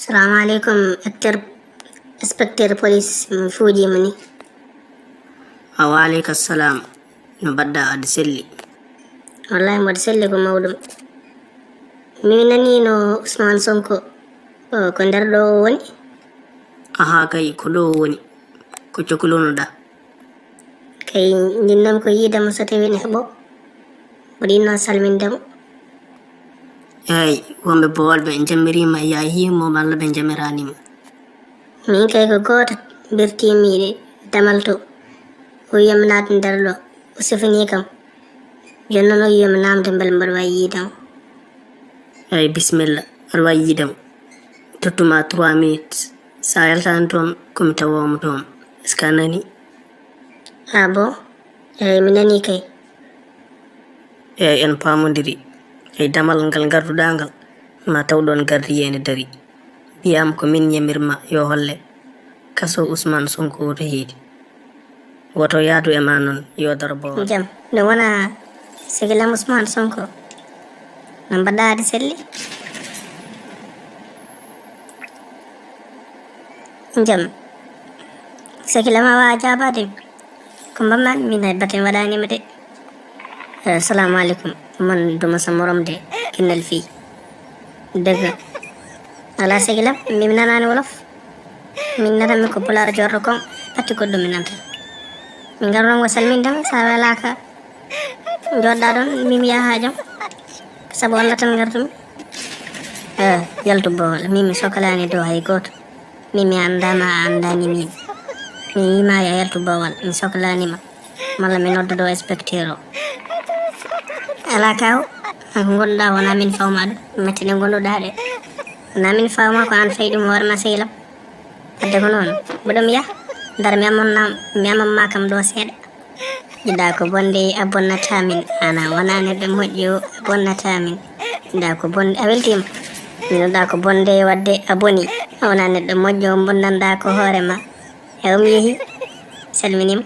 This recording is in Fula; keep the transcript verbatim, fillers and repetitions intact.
Salamu aleykum, acteur, inspecteur police, mi fuujiima ni. Wa aleyka salam. No mbaɗɗa, aɗa selli? Wallahi, mboɗo selli ko mawɗum. Mi nani no Ousmane Sonko, o, ko nder ɗo o woni? Aha, kay, ko ɗo o woni. Ko coklunoɗa? Kay, njinnam ko yiide mo so tawii ne heɓo. Mboɗo yiɗno salminde mo. Eey, wonɓe Bowal ɓe njamiriima, yahi mo malla ɓe njamiraani mo? Min kay ko gooto birtiimi damal to. O wi'am naat nder ɗo. O sifini kam. Jooni noon o wi'am naamde mbele mboɗo waawi yiide mo. Eey, bisimilla, aɗa waawi yiide mo. Tottuma trois minutes. So a yaltaani toon, ko mi tawoo mo toon. Est-ce que a nani? Ah bon? Eey, mi nanii kay. Eey, en paamondiri. Eey, damal ngal ngarduɗaa ngal, ma taw ɗoon gardiye ene darii. Mbiyaama ko miin yamirma yo holle kaso Ousmane Sonko woto heedi. Woto yaadu e ma noon, yo daro Bowal. Jam, ɗum wona sigilam Ousmane Sonko. No mbaɗɗa, aɗa selli? Jam. Sigilam, a waawaa jaabaade? Ko mbammaami, min hay batte mi waɗaani ma de. Eh, salamu aleykum. Man Duma sa morom de, kinnal fii. Dëgg. Alaa sigilam, min mi nanaani wolof. Min nananmi ko pulaar joorɗo kon, ɓatti goɗɗum mi nanta. Min ngarno ngo salminde ma, sa welaaka. Jooɗɗa ɗoon, min mi yaha jam. Sabu Allah tan ngartumi. Eh, yaltu Bowal, min mi sokalaani dow hay gooto. Min mi anndaa ma, a anndaani min. Mi wi'ma yo a yaltu Bowal, mi sokalaani ma. Malla mi nodda ɗo inspecteur o. Alaa kaw, an ko ngonɗaa wonaa min fawma ɗum. Mette ɗe ngonɗuɗaa ɗe. Wonaa min fawma ko an fayi ɗum hoore ma sehil am. Wadde ko noon, mboɗo mi yaha. Ndar mi amon nam, mi amon ma kam ɗo seeɗa. Yiɗa ko bonde a bonnata min. An a wonaa neɗɗo moƴƴo, a bonnata min. Yiɗa ko bonde, a weltiima. Min yiɗa ko bonde wadde a boni. A wonaa neɗɗo moƴƴo, bonnanɗa ko hoore ma. E o mi yehi, salminiima.